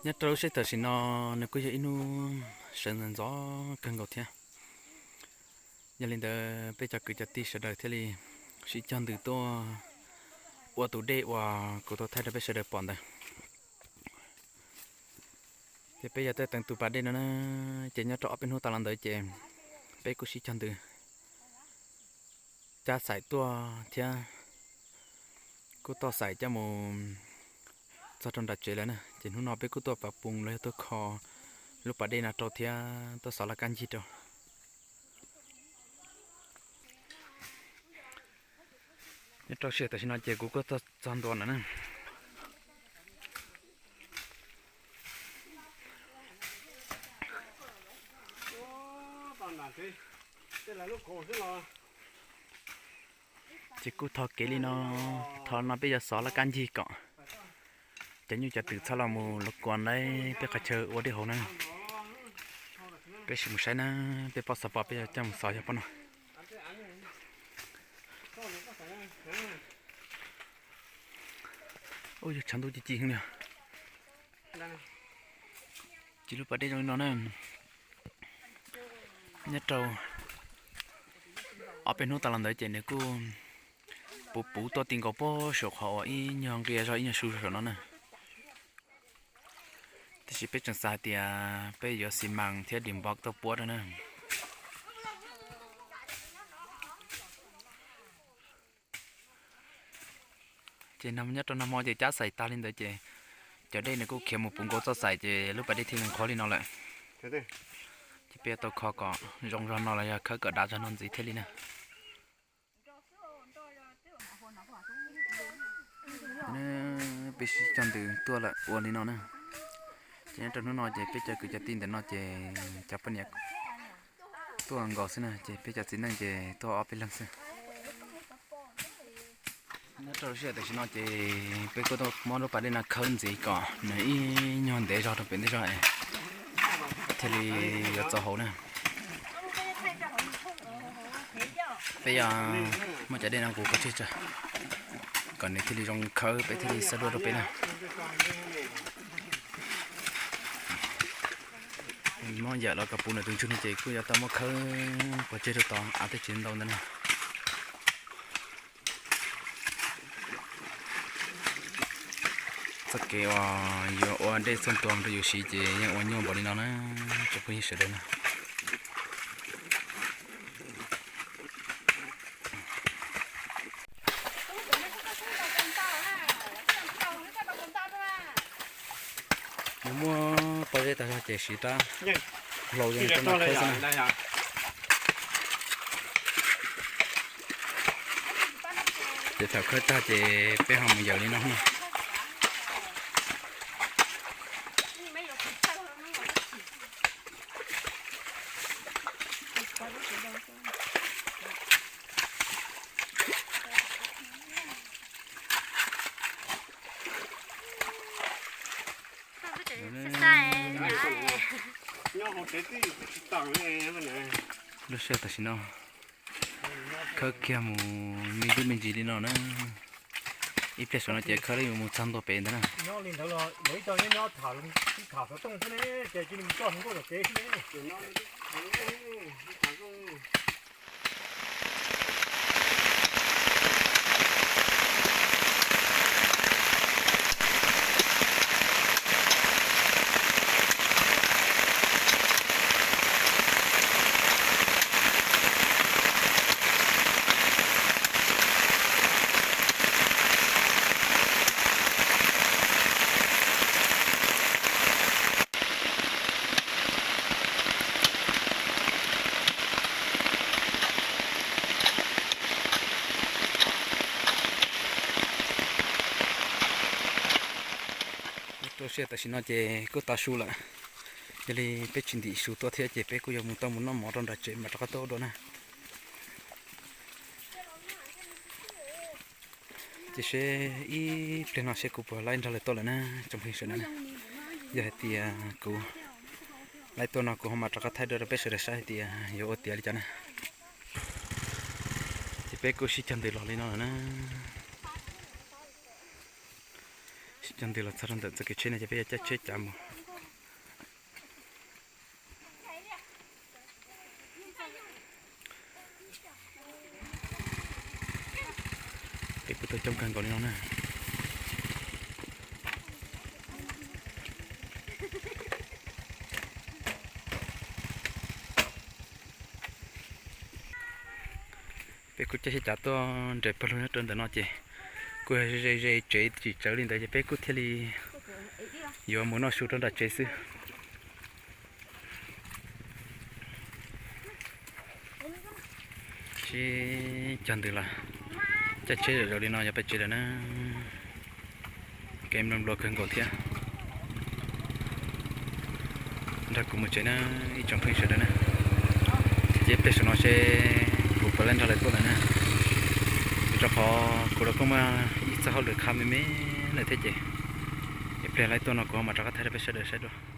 Nyob rau lub sij hawm tam sim no nws kuj yog ib hnub sawv ntxov ntxov kawg nkaus thiab. Yog li ntawd peb cov kwv cov tij sawv daws thiaj li sib cog ntws tuaj ua tus dej uas kuv tau thaij rau peb sawv daws pom ntawd. Ces peb yog tuaj teev tus pas dej no na, ces nyob rau ob peb hnub tas los ntawd ces peb kuj sib cog ntws cab xaim tuaj thiab, kuj toj xaim coj mus txog rau nram tsev lawm na. Ces hnub no peb kuj tuaj pab pus los yog tuaj kho lub pas dej no rau thiab tuaj xov laj kab ncig rau. Nyob rau sij hawm tam sim no ces kuv kuj txog ntua lawm na. Ces kuj tho kev li no, tho no peb yuav xov laj kab ncig kom cov nyuj cov twm txhob los mus los kuas lawv peb qhov chaw ua dej haus na. Peb sim mus saib na, peb pob xov pom peb yuav coj mus xov yog pob no. Ua yog tshav ntuj ci ci heev li. Ces lub pas dej zoo li no na. Nyob rau ob peb hnub tas los ntawd ces nws kuj puv puv tuaj ti nkaus puag saum qhov uas ib nyuag nqia zog ib nyuag su saum no na. Tiam sis peb tseem xav hais tias peb yuav xi mas thiab dim npov tuaj puab rau na. Ces nyob rau nag hmo ces cab xaim tag li ntawd ces cov dej nws kuj khiav mus puv nkaus txoj xaim ces lub pas dej thiaj li nqhuav li no lawm. Ces peb yuav tau kho kom zoo zog no los yog khawb kom dav zog no ntxiv thiaj li na. Peb sib cog ntws tuaj lawm ua li no na. Ces nyob rau hnub no ces peb cov kwv cov tij ntawm no ces cov poj niam tuaj nkaus xwb na, ces peb cov txiv neej ces tuaj ob peb leeg xwb. Nyob rau sij hawm tam sim no ces peb kuj tuaj muab lub pas dej no khawb ntxiv kom nws ib nyuag ntev zog rau pem ntej zog thiaj li yuav txaus haus na. Peb yog muab cov dej no kuv kho tseg tso, kom nws thiaj li zoo khawb peb thiaj li xa dua rau peb na. Muab yawm los kom puv nws tus ntsuj no ces kuj yuav tau muab khawb pov tseg rau tod av tej tsis ntau ntawd na. Txoj kev uas yuav ua dej txhua ntua rau yus siv ces yeej ua nyuaj npaum li no na, tsoom phooj ywg sawv daws na. Nws muab pob zeb tag zog ces siv rab hlau yeej tau khawb xwb na. Ces thaum khawb tag ces peb ho mus yawm li no. Lub sij hawm tam sim no khawb kiag mus me ntub me ntsis li no na. Ib pliag saum no ces khawb li mus txog ntua pem ntawd na. Rau sij hawm tam sim no ces kuj tav su lawm, yog li peb tsis ntim su tuaj thiab ces peb kuj yuav mus tau mus noj mov rau nram tsev mam rov qab tuaj ua dua na. Ces seb ib pliag no seb kuv puas laib nrog lawv tuaj lawm na tsoom phooj ywg sawv daws na. Yog hais tias kuv laib tuaj no kuv ho mam rov qab thaij dua rau peb sawv daws saib hais tias yuav ua tiav li cas na. Ces peb kuj sib cog ntws los li no lawm na. Sib cog ntws los txog rau ntawm txoj kev tsheb no ces peb yuav caij tsheb cav mus. Kuj tau coob kawg nkaus li no na. Peb kuj caij xyab cav tuaj nres pawg lug nyob rau ntawm no ces kuj ze ze tsev tsis tsawv li ntawd ces peb kuj thiaj li yuav mus noj su rau nram tsev xwb. Sib cog ntws los caij tsheb zam zaws li no yog peb tsev lawm na. Kev nplua nplua kawg nkaus thiab. Nrog kuv mus tsev na ib tsoom phooj ywg sawv daws na. Ces ib pliag saum no seb kuv puas laib nrog lawv tuaj lawm na. Vim rau qhov kuv los kuj muaj ib txoj hauj lwm qha me me lawm thiab ces ib pliag lawv tuaj no kuv ho mam rov qab thaij rau peb sawv daws saib dua.